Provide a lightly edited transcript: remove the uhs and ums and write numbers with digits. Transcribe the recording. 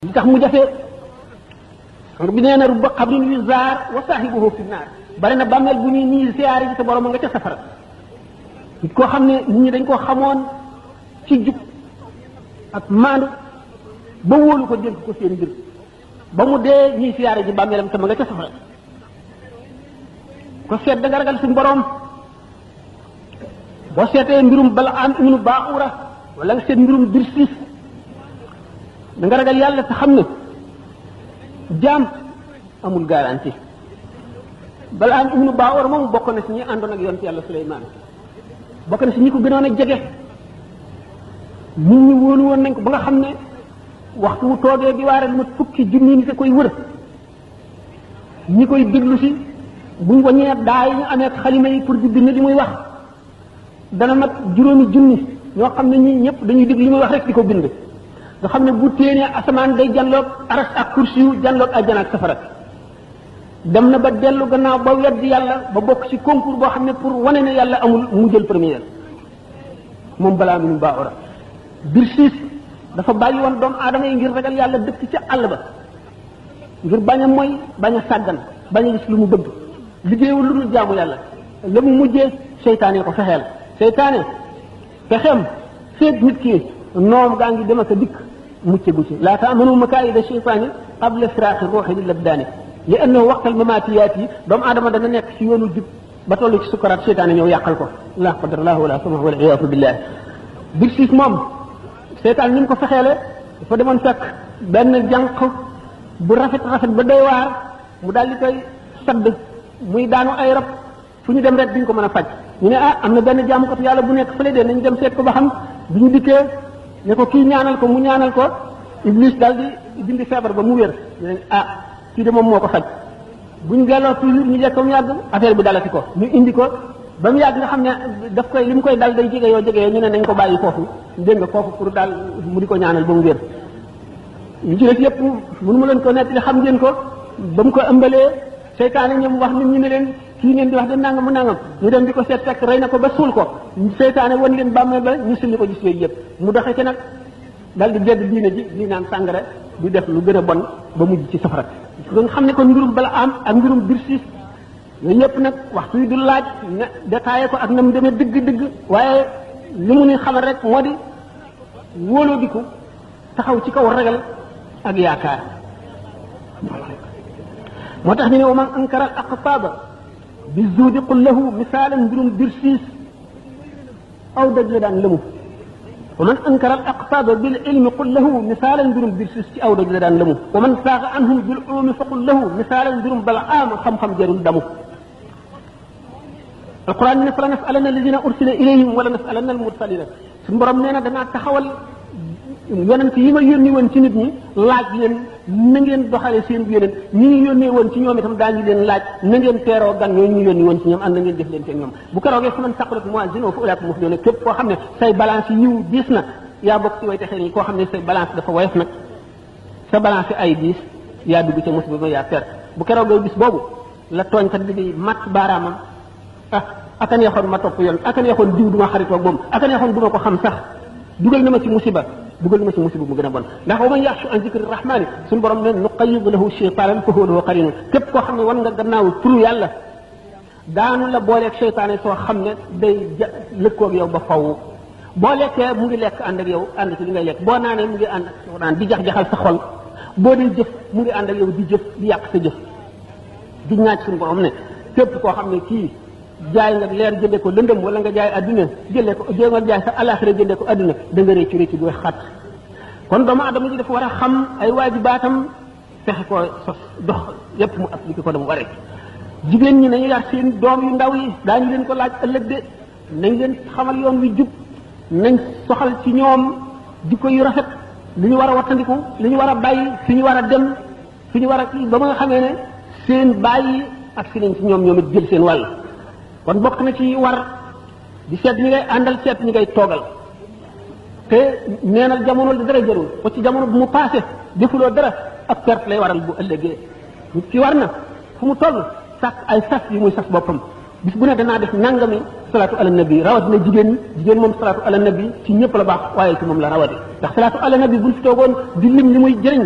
li tax mu jafe xam bi nee na rubba xabrin yu zaar wa saahibuhu fi naar bari na bàmmeel bu ñuy nii siyaare ji te borom nga ca safara nit koo xam ne nit ñi dañ koo xamoon ci jub ak maandu ba wóolu ko dénk ko seen mbir ba mu dee ñuy siyaare ji bàmmeelam te ma nga ca safara ko seet da nga ragal suñu borom boo seetee mbirum bala am ibnu baaxura wala nga seet mbirum Birsiis da nga ragal yàlla te xam ne jaam amul garantie bala am ibnu baaxura moom bokk na si ñi àndoon ak yonent yàlla Suleymaan bokk na si ñi ko gënoon a jege nit ñi wóolu woon nañ ko ba nga xam ne waxtu wu toogee di waare lu ma fukki junni nit a koy wër ñi koy déglu si buñ waññee daa yi ñu amee ak xalima yi pour di bind li muy wax dana mat juróomi junni ñoo xam ne ñi ñëpp dañuy déglu li muy wax rek di ko bind nga xam ne bu téenee asamaan day janloog aras ak kursi yu janloog àjjana ak safara dem na ba dellu gannaaw ba weddi yàlla ba bokk ci concours boo xam ne pour wane ne yàlla amul mu jël première moom balaa mu baaxura Birsiis dafa bàyyi woon doomu aadama yi ngir ragal yàlla dëkk ca àll ba ngir bañ a mooy bañ a sàggan bañ a gis lu mu bëgg liggéeyul lu dul jaamu yàlla la mu mujjee seytaane ko fexeel seytaane fexeem feeg nit ki noom gaa ngi dem ak a dikk mucce gu ci laa taamanu makaayida seytaani qabla firaaqi ruuxi lil abdaani li annahu waqtal mamaatiyaat yi doomu aadama dana nekk ci yoonu jub ba toll ci sukkaraat seytaane ñëw yàqal ko la qadarallahu wala sama wala iyaasu billah Birsiis moom seytaan ni mu ko fexeele dafa demoon fekk benn jànq bu rafet ba doy waar mu daal di koy sadd muy daanu ay rab fu ñu dem rek duñ ko mën a faj ñu ne am na benn jaamukatu yàlla bu nekk fële de nañ dem seet ko ba xam bu ñu dikkee ne ko kii ñaanal ko mu ñaanal ko Iblis daal di dindi feebar ba mu wér ñu ne kii de moom moo ko faj bu ñu delloo toujours ñu jekk ko mu yàgg affaire bi dalati ko ñu indi ko ba mu yàgg nga xam ne daf koy li mu koy dal day jege yoo ñu ne nañ ko bàyyi foofu dégg nga foofu pour daal mu di ko ñaanal ba mu wér ñu ci des yëpp mënu ma leen ko nekk li xam ngeen ko ba mu ko ëmbalee seytaane ñoom wax nit ñi ne leen kii ngeen di wax de nangam mu nangam ñu dem di ko seet fekk rey na ko ba suul ko seytaane wan leen bàmmeel ba ñu sulli ko gis yooyu yëpp mu doxee ci nag dal di gedd diine ji di naan sàngara di def lu gën a bon ba mujj ci safara nga xam ne kon mbirum bala am ak mbirum Birsiis yooyu yëpp nag waxtu yi du laaj ne détaillé ko ak na mu demee dëgg-dëgg waaye li mu ni xamal rek moo di wóoloo diku taxaw ci kaw ragal ak yaakaar moo tax ñu ne wa man ankara al aqtaaba bi zuudi qul lahu misaalan mbirum Birsiis aw daj la daan lëmu wa man ankara al aqtaaba bil ilmi qul lahu misaalan mbirum Birsiis ci aw daj la daan lëmu wa man saaxa anhum bil ulumi fa qul lahu misaalan mbirum Balaam xam-xam jarul damu alquran ne fa la nasalanna alladina ursila ilayhim wala nasalanna almursalina suñu borom nee na danaa taxawal yonent yi ma yónni woon ci nit ñi laaj leen na ngeen doxale seen yonent ñi ñu yónnee woon ci ñoom itam daañu leen laaj na ngeen teeroo gan ñooñu ñu yónni woon ci ñoom ànd na ngeen def leen te ñoom bu keroogee fa man saqulat mawazinuhu fa ulaa'ika muflihuun képp koo xam ne say balance yi yiw diis na yaa bokk ci way texee nii koo xam ne say balance dafa woyof nag sa balance ay diis yaa dugg ca musiba ba yaa perte bu keroogee bis boobu la tooñkat bi di mat baaraamam aka neexoon ma topp yoon aka neexoon diw duma xaritoo ak moom aka neexoon duma ko xam sax dugal na ma ci musiba mu gën a bon ndax wa man yaxshu an zikri rahmani suñu borom ne nuqayyid lahu shaytanan fa huwa lahu qarin képp koo xam ne wan nga gannaaw turu yàlla daanu la booleeg seytaane soo xam ne day lëkkoog yow ba faw boo lekkee mu ngi lekk ànd ak yow ànd ci li ngay lekk boo naanee mu ngi ànd ak naan di jax-jaxal sa xol boo dee jëf mu ngi ànd ak yow di jëf di yàq sa jëf di ñaaj suñu borom ne képp koo xam ne kii jaay nga leer jëndee ko lëndëm wala nga jaay adduna jëlee ko nga jaay sa alaxira jëndee ko adduna da nga réccu bu xat kon doomu adama ji dafa war a xam ay waajibaatam fexe ko sos dox yépp mu appliqué ko dama waree jigéen ñi nañu yar seen doom yu ndaw yi daañu leen ko laaj ëllëg de nañ leen xamal yoon wi jub nañ soxal ci ñoom jikko yu rafet li ñu war a wattandiku li ñu war a bàyyi fi ñu war a dem fi ñu war a kii ba ma nga xamee ne seen bàyyi ak si nañ ci ñoom it jël seen wàll kon bokk na ci war di seet ñi ngay àndal seet ñi ngay toogal te neenal jamono di dara jarul ko ci jamono bu mu passé defuloo dara ak perte lay waral bu ëllëgee nit ki war na fu mu toll sàkk ay sas yu muy sas boppam bis bu ne danaa def nangami salaatu ala nabi rawat na jigéen moom salaatu ala nabi ci ñëpp la baax waaye ci moom la rawati ndax salaatu ala nabi buñ fi toogoon di lim li muy jëriñ